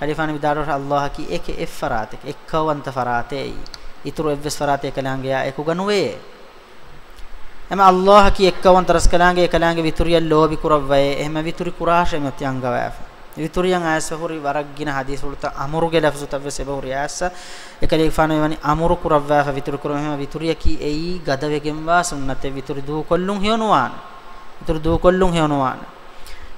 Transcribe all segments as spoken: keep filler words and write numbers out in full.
އެކަލޭގެފާނު ވިދާޅުވީ ﷲ އަކީ އެކެއް އެއްފަރާތެކޭ، އެއްކައުވަންތަ ފަރާތެއް އެއީ. އިތުރު އެއްވެސް ފަރާތެއް އެކަލާނގެއާ އެކުގަ ނުވޭ. އެމަ ﷲ އަކީ އެއްކައުވަންތަ ރަސްކަލާނގެ، އެކަލާނގެ ވިތުރިއަށް ލޯބި ކުރައްވައޭ، އެހެންމެ ވިތުރި ކުރާށޭ މިއޮތީ އަންގަވާފަ. ވިތުރިއަށް އައިސްފަ ހުރި ވަރަށް ގިނަ ޙަދީޘްފުޅުތައް އަމުރުގެ ލަފްޒުތައްވެސް އެބަހުރި އައިސްފަ، އެކަލޭގެފާނު އެވަނީ އަމުރު ކުރައްވާފަ ވިތުރި ކުރުން، އެހެންމެ ވިތުރިއަކީ އެއީ ގަދަވެގެންވާ ސުންނަތެއް، ވިތުރި ދޫކޮށްލުން ހެޔޮނުވާނެ. ވިތުރި ދޫކޮށްލުން ހެޔޮނުވާނެ.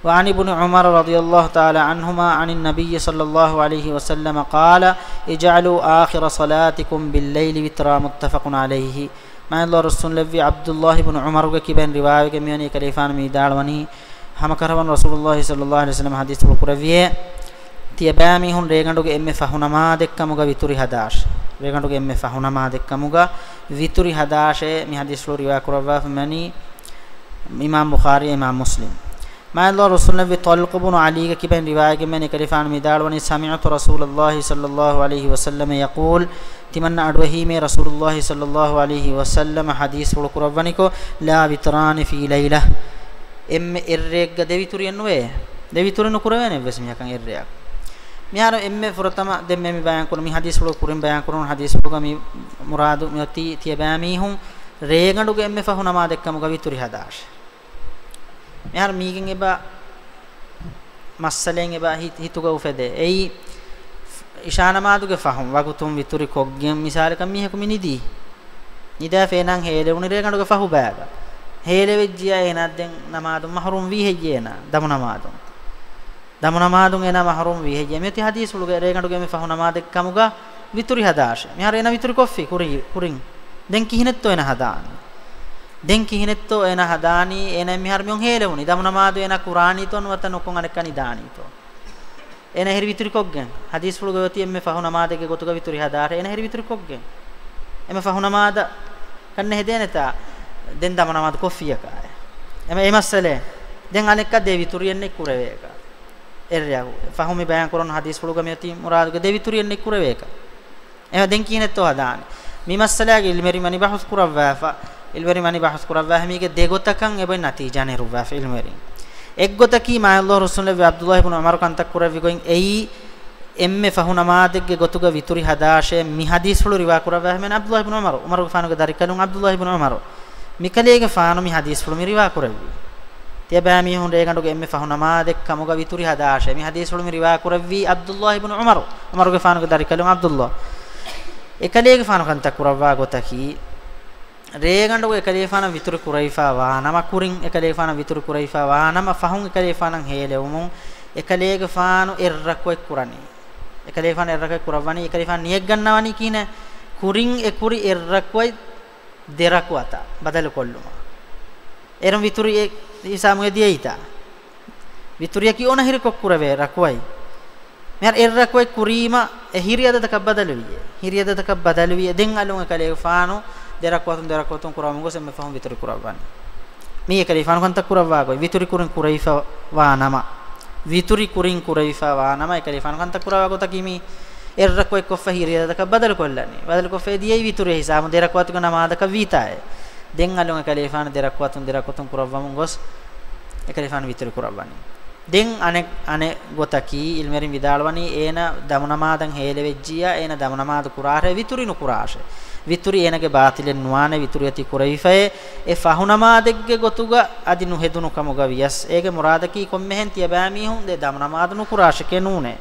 وعن ابن عمر رضي الله تعالى عنهما عن النبي صلى الله عليه وسلم قال: اجعلوا آخر صلاتكم بالليل وترا، متفق عليه. މާތް ﷲ ރުއްސުންލެއްވި ޢަބްދުﷲ ބިން ޢުމަރުގެ ކިބައިން ރިވާވެގެން މިވަނީ، އެކަލޭގެފާނު މި ވިދާޅުވަނީ، ހަމަކަށަވަރުން ރަސޫލުﷲ ޞައްލަﷲ ޢަލައިހި ވަސައްލަމަ ޙަދީޘްފުޅު ކުރެއްވިއޭ، ތިޔަބައިމީހުން ރޭގަނޑުގެ އެންމެ ފަހު ނަމާދެއްކަމުގަ ވިތުރި ހަދާށޭ. ރޭގަނޑުގެ އެންމެ ފަހު ނަމާދެއްކަމުގަ ވިތުރި ހަދާށޭ. މި ޙަދީޘްފުޅު ރިވާ ކުރައްވާފަ މިވަނީ އިމާމް ބުޚާރީ، އިމާމް މުސްލިމް. މާތް ﷲ ރުއްސުންލެއްވި ޠަލްޤު ބުނު ޢަލީގެ ކިބައިން ރިވާވެގެން މިވަނީ، އެކަލޭގެފާނު މި ވިދާޅުވަނީ، سمعت رسول الله صلى الله عليه وسلم يقول، ތިމަންނަ އަޑުއެހީމޭ ރަސޫލުﷲ ޞައްލަﷲ ޢަލައިހި ވަސައްލަމަ ޙަދީޘްފުޅު ކުރައްވަނިކޮށް، لا وتران في ليلة، އެންމެ އެއްރެއެއްގަ ދެ ވިތުރިއެއް ނުވޭ. ދެ ވިތުރި ނުކުރެވޭނެ އެއްވެސް މީހަކަށް އެއްރެއަކު. މިހާރު އެންމެ ފުރަތަމަ ދެން މި ބަޔާން ކުރުނު، މި ޙަދީޘްފުޅު ކުރިން ބަޔާން ކުރުނު ޙަދީޘްފުޅުގަ މި މުރާދު މިއޮތީ ތިޔަބައިމީހުން ރޭގަނޑުގެ އެންމެ ފަހު ނަމާދެއްކަމުގަ ވިތުރި ހަދާށޭ. މިހާރު މީގެން އެބަ މައްސަލައެއް އެބަ ހި-، ހިތުގަ އުފެދޭ. އެއީ، އިޝާ ނަމާދުގެ ފަހުން ވަގުތުން ވިތުރި ކޮށްގެން، މިސާލަކަށް މީހަކު މި ނިދީ. ނިދާފަ އޭނާ ހޭލެވުނީ ރޭގަނޑުގެ ފަހު ބައިގަ. ހޭލެވިއްޖިޔާ އޭނާ ދެން ނަމާދުން މަޙްރޫމް ވީ ހެއްޔޭ އޭނާ؟ ދަމު ނަމާދުން. ދަމު ނަމާދުން އޭނާ މަޙްރޫމް ވީ ހެއްޔޭ؟ މިއޮތީ ޙަދީޘްފުޅުގަ ރޭގަނޑުގެ އެންމެ ފަހު ނަމާދެއްކަމުގަ ވިތުރި ހަދާށޭ. މިހާރު އޭނާ ވިތުރި ކޮށްފި ކުރި-، ކުރިން. ދެން ކިހިނެއްތޯ އޭނާ ހަދާނީ؟ ދެން ކިހިނެއްތޯ އޭނާ ހަދާނީ؟ އޭނާ މިހާރު މިއޮން ހޭލެވުނީ. ދަމު ނަމާދު އޭނާ ކުރާނީތޯ ނުވަތަ ނުކޮށް އަނެއްކާ ނިދާނީތޯ؟ އޭނާ އެހެރީ ވިތުރި ކޮށްގެން. ޙަދީޘްފުޅުގަ އޮތީ އެންމެ ފަހު ނަމާދެއްގެ ގޮތުގަ ވިތުރި ހަދާށޭ. އޭނާ އެހެރީ ވިތުރި ކޮށްގެން. އެންމެ ފަހު ނަމާދަށް ކަންނޭނގެ ހެދޭނެތާ ދެން ދަމު ނަމާދު ކޮށްފިއްޔާ. އެމަ އެ މައްސަލައެއް. ދެން އަނެއްކާ ދެ ވިތުރިއެއް ނެތް ކުރެވޭކަށް. އެއްރެއަކު. ފަހު މި ބަޔާން ކުރަން ޙަދީޘްފުޅުގަ މިއޮތީ މުރާދުގެ ދެ ވިތުރިއެއް ނެތް ކުރެވޭކަށް. އެހެން ދެން ކިހިނެއްތޯ ހަދާނީ؟ މި މައްސަލާގެ ޢިލްމުވެރިން ވަނީ ބަޙުސް ކުރައްވާފަ، ޢިލްމުވެރިން ވަނީ ބަޙުސް ކުރައްވާފަ، މީގެ ދެ ގޮތަކަށް އެބައި ނަތީޖާ ނެރުއްވާފަ ޢިލްމުވެރިން. އެއްގޮތަކީ މާތް ﷲ ރުއްސުންލެއްވި ޢަބްދުﷲ ބިން ޢުމަރު ކަންތައް ކުރެއްވި ގޮތް އެއީ، އެންމެ ފަހު ނަމާދެއްގެ ގޮތުގަ ވިތުރި ހަދާށޭ މި ޙަދީޘްފުޅު ރިވާ ކުރައްވާފަ މިވަނީ ޢަބްދުﷲ ބިން ޢުމަރު، ޢުމަރުގެފާނުގެ ދަރިކަލުން ޢަބްދުﷲ ބިން ޢުމަރު. މިކަލޭގެފާނު މި ޙަދީޘްފުޅު މި ރިވާ ކުރެއްވީ. ތިޔަބައިމީހުން ރޭގަނޑުގެ އެންމެ ފަހު ނަމާދެއް ކަމުގަ ވިތުރި ހަދާށޭ. މި ޙަދީޘްފުޅު މި ރިވާ ކުރެއްވީ ޢަބްދުﷲ ބިން ޢުމަރު، ޢުމަރުގެފާނުގެ ދަރިކަލުން ޢަބްދުﷲ. އެކަލޭގެފާނު ކަންތައް ކުރައްވާ ގޮތަކީ، ރޭގަނޑުގަ އެކަލޭގެފާނަށް ވިތުރި ކުރެވިފަ ވާނަމަ، ކުރިން އެކަލޭގެފާނަށް ވިތުރި ކުރެވިފަ ވާނަމަ، ފަހުން އެކަލޭގެފާނަށް ހޭލެވުމުން، އެކަލޭގެފާނު އެއްރަކުޢަތް ކުރަނީ. އެކަލޭގެފާނު އެއްރަކުޢަތް ކުރައްވަނީ، އެކަލޭގެފާނު ނިޔަތް ގަންނަވަނީ ކިހިނެއް؟ ކުރިން އެ ކުރި އެއްރަކުޢަތް ދެ ރަކުޢަތަށް ބަދަލުކޮށްލުމަށް. އޭރުން ވިތުރި އެ ހިސާބުން އެ ދިޔައީތަ؟ ވިތުރިއަކީ އޮނަ ހިރިކޮށް ކުރެވޭ ރަކުޢަތް. މިހާރު އެއްރަކުޢަތް ކުރީމަ އެ ހިރި އަދަދަކަށް ބަދަލުވިއޭ. ހިރި އަދަދަކަށް ބަދަލުވިއޭ. ދެން އަލުން އެކަލޭގެފާނު ދެ ރަކުޢަތުން ދެ ރަކުޢަތުން ކުރައްވަމުން ގޮސް އެންމެ ފަހުން ވިތުރި ކުރައްވަނީ. މީ އެކަލޭގެފާނު ކަންތައް ކުރައްވާ ގޮތް. ވިތުރި ކުރިން ކުރެވިފަ ވާ ނަމަ، ވިތުރި ކުރިން ކުރެވިފަ ވާ ނަމަ އެކަލޭގެފާނު ކަންތައް ކުރައްވާ ގޮތަކީ މީ އެއްރަކުޢަތް ކޮށްފަ ހިރި އަދަދަކަށް ބަދަލުކޮށްލަނީ. ބަދަލުކޮށްފަ އެ ދިޔައީ ވިތުރި ހިސާބުން ދެ ރަކުޢަތުގެ ނަމާދަކަށް ވީތާއޭ. ދެން އަލުން އެކަލޭގެފާނު ދެ ރަކުޢަތުން ދެ ރަކުޢަތުން ކުރައްވަމުން ގޮސް އެކަލޭގެފާނު ވިތުރި ކުރައްވަނީ. ދެން އަނެއް، އަނެއް ގޮތަކީ، ޢިލްމުވެރިން ވިދާޅުވަނީ، އޭނަ ދަމު ނަމާދަށް ހޭލެވިއްޖިއްޔާ، އޭނަ ދަމު ނަމާދު ކުރާށޭ، ވިތުރި ނުކުރާށޭ. ވިތުރި އޭނަގެ ބާޠިލެއް ނުވާނެ، ވިތުރި އޮތީ ކުރެވިފައޭ. އެ ފަހު ނަމާދެއްގެ ގޮތުގަ އަދި ނުހެދުނު ކަމުގަ ވިޔަސް، އޭގެ މުރާދަކީ ކޮންމެހެން ތިޔަބައިމީހުން ދެ ދަމު ނަމާދު ނުކުރާށެކޭ ނޫނޭ.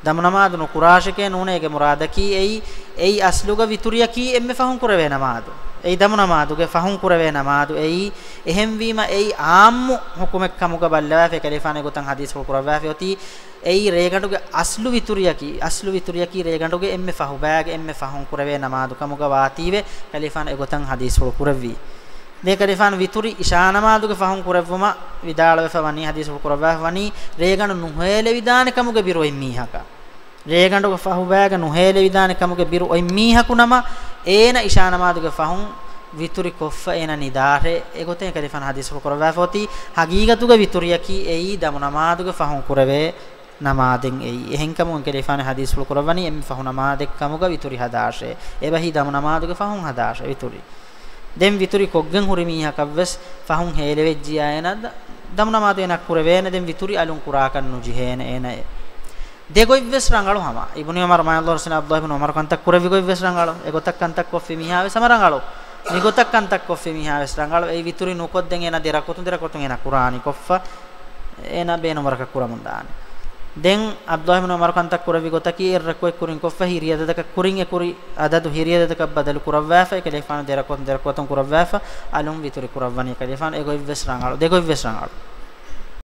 ދަމު ނަމާދު ނުކުރާށެކޭ ނޫނޭ. އޭގެ މުރާދަކީ އެއީ، އެއީ އަސްލުގަ ވިތުރިއަކީ އެންމެ ފަހުން ކުރެވޭ ނަމާދު. އެއީ ދަމު ނަމާދުގެ ފަހުން ކުރެވޭ ނަމާދު އެއީ. އެހެންވީމަ އެއީ ޢާއްމު ޙުކުމެއް ކަމުގަ ބައްލަވާފަ، އެކަލޭގެފާނު އެގޮތަށް ޙަދީޘްފުޅު ކުރައްވާފަ އޮތީ، އެއީ ރޭގަނޑުގެ އަސްލު ވިތުރިއަކީ، އަސްލު ވިތުރިއަކީ ރޭގަނޑުގެ އެންމެ ފަހު ބައިގެ އެންމެ ފަހުން ކުރެވޭ ނަމާދު ކަމުގަ ވާތީވެ، އެކަލޭގެފާނު އެގޮތަށް ޙަދީޘްފުޅު ކުރެއްވީ. ދެން އެކަލޭގެފާނު ވިތުރި އިޝާ ނަމާދުގެ ފަހުން ކުރެއްވުމަށް ވިދާޅުވެފަ ވަނީ، ޙަދީޘްފުޅު ކުރައްވާފަ ވަނީ، ރޭގަނޑު ނުހޭލެވިދާނެ ކަމުގެ ބިރު އޮތް މީހަކަށް. ރޭގަނޑުގެ ފަހުބައިގަ ނުހޭލެވިދާނެ ކަމުގެ ބިރު އޮތް މީހަކު ނަމަ، އޭނަ އިޝާ ނަމާދުގެ ފަހުން ވިތުރި ކޮށްފަ އޭނަ ނިދާށޭ. އެގޮތެއް އެކަލޭގެފާނު ޙަދީޘްފުޅު ކުރައްވާފަ އޮތީ، ޙަޤީޤަތުގަ ވިތުރިއަކީ އެއީ ދަމު ނަމާދުގެ ފަހުން ކުރެވޭ ނަމާދެއް އެއީ. އެހެންކަމުން އެކަލޭގެފާނު ޙަދީޘްފުޅު ކުރައްވަނީ އެންމެ ފަހު ނަމާދެއް ކަމުގަ ވިތުރި ހަދާށޭ. އެބަހީ ދަމު ނަމާދުގެ ފަހުން ހަދާށޭ ވިތުރި. ދެން ވިތުރި ކޮށްގެން ހުރި މީހަކަށްވެސް ފަހުން ހޭލެވެއްޖިއްޔާ އޭނަ ދަ-، ދަމު ނަމާދު އޭނަ ކުރެވޭނެ، ދެން ވިތުރި އަލުން ކުރާކަށް ނުޖެހޭނެ އޭނައެއް. ދެ ގޮތްވެސް ރަނގަޅު ހަމަ. އިބްނު ޢުމަރު، މާތް ﷲ އަށް ރަޙްމަތް ކުރެއްވި، އިބްނު ޢުމަރު ކަންތައް ކުރެއްވި ގޮތްވެސް ރަނގަޅު. އެގޮތަށް ކަންތައް ކޮށްފި މީހާވެސް ހަމަ ރަނގަޅު. މިގޮތަށް ކަންތައް ކޮށްފި މީހާވެސް ރަނގަޅު. އެއީ ވިތުރި ނުކޮށްދެން އޭނަ ދެ ރަކުޢަތުން ދެ ރަކުޢަތުން އޭނަ ކުރާނީ ކޮށްފަ، އޭނަ ބޭނުން ވަރަކަށް ކުރަމުން ދާނެ. ދެން ޢަބްދުﷲ އިބްނު ޢުމަރު ކަންތައް ކުރެއްވި ގޮތަކީ އެއް ރަކުޢަތް ކުރިން ކޮށްފަ ހިރި އަދަދަކަށް ކުރިން އެ ކުރި އަދަދު ހިރި އަދަދަކަށް ބަދަލު ކުރައްވާފަ، އެކަލޭގެފާނު ދެ ރަކުޢަތުން ދެ ރަކުޢަތުން ކުރައްވާފަ، އަލުން ވިތުރި ކުރައްވަނީ އެކަލޭގެފާނު. އެގޮތްވެސް ރަނގަޅު. ދެގޮތްވެސް ރަނގަޅު.